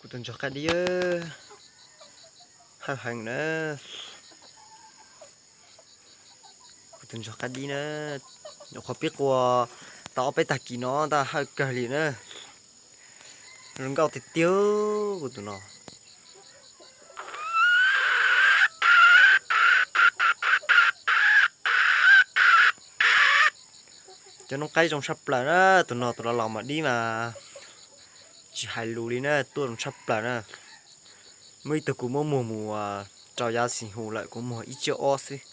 Tus ntsuag qaib dib, hawj heev na. Kuv tus ntsuag qaib dib na, nyuam qhuav pib qua tau ob peb tag kis no tab hawj kawg li na. Zoo nkauj tiag tiag kuv tus no. Cov noob qaib zoo tshaj plaws na, tus no tus laus laus mas dib mas tsis hais lus li na, tuaj zoo tshaj plaws na. Muaj ib tug kuv muab muag mus rau yav xis hus lawm kuv muag ib tsiab ob xwb,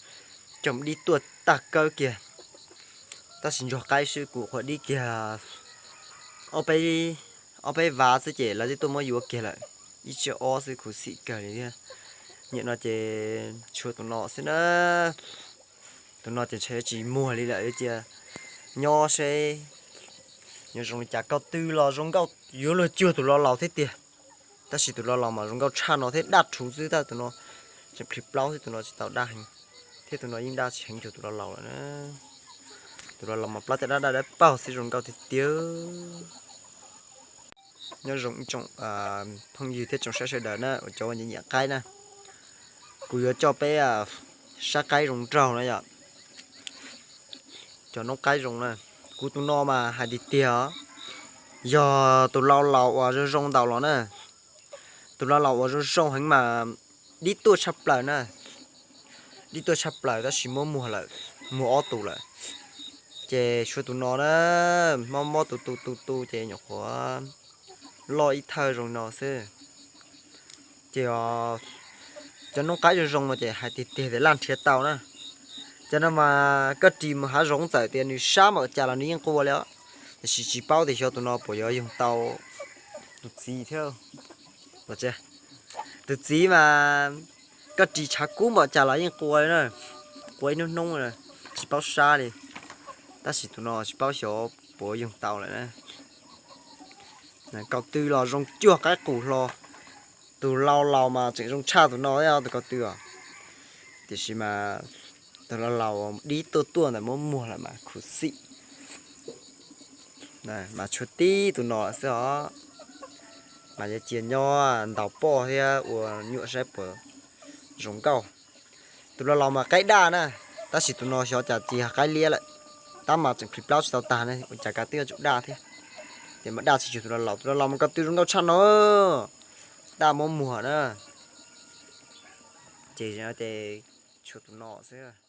coj dib tuaj tag kawg kiag. Tab sis ntsuag qaib xwb kuv qhuav dib kiag ob peb, ob peb vav xwb ces lawv twb tuaj muab yuav kiag lawm. Ib tsiab ob xwb khuv xim kawg li thiab. Nim no ces tshuav tus no xwb na. Tus no ces ntshe yuav tsis muag li lawm, yuav cia nyob seb yuav zoo li cas. Ko tw los zoo nkauj yuav luag cuag tus laus laus thiab tiag, tab sis tus laus laus mas zoo nkauj tshaj no thiab daj rhuv xwb, tab tus no tseem plhis plaub xwb, tus no tsis tau daj heev, thiab tus no yeej daj tsis heev cuag tus laus laus lawm na. Tus laus laus mas plab caj dab daj dawb paug xwb zoo nkauj tiag tiag. Nyob zoo ib tsoom phooj ywg thiab tsoom saib sawv daws na, uas cov uas nyiam nyiam qaib na, kuv yuav coj peb saib qaib zoo nraug na yom. Cov noob qaib zoo na, kuv tus no mas hais tiag tiag os, yog tus laus laus uas zoo zoo ntau los na. Tus laus laus uas zoo zoo heev mas dib tuaj tshaj plaws na. Dib tuaj tshaj plaws tab sis muab muag lawm, muag ob tug lawm. Ces tshuav tus no na, mob mob tu tu tu tu ces nyuam qhuav loj ib thawj zoo no xwb. Ces cov noob qaib zoo zoo no ces hais tiag tiag tias laj nrhiav tau na. Cov no mas koj ris mus hav zoov txawm tias nws sab npaum cas los nws yeej qua li os. Tiam sis tsis paub tias xyov tus no puas yuav yoog tau tus txiv thiab. Tus txiv mas koj ris tshav kub npaum cas los yeej qua li na, qua ib hnub hnub, tsis paub sab li. Tab sis tus no tsis paub xyov puas yoog tau lawm na. Ko tw los zoo cuag qaib qus hlo. Tus laus laus mas tseem zoo tshaj tus no thiab tus ko tw os. Tiam sis mas tus laus laus dib tuaj tuaj ntawd muab muag lawm mas khuv xim. Mas tshuav tib tus no lawm xwb os. Mas yuav cia nyob ntaus poj thiab ua nyuam saib puas zoo nkauj. Tus laus laus mas qaib daj na, tab sis tus no xyov cas cia qaib liab lawm. Tab mas tseem plhis plaub tsis tau tag ne, ua cas kav twb yuav tsum daj thiab. Ces mas daj tsis cuag tus laus laus, tus laus laus mas ko tw zoo nkauj tshaj no, daj muab muag na. Ces ces tshuav tus no xwb.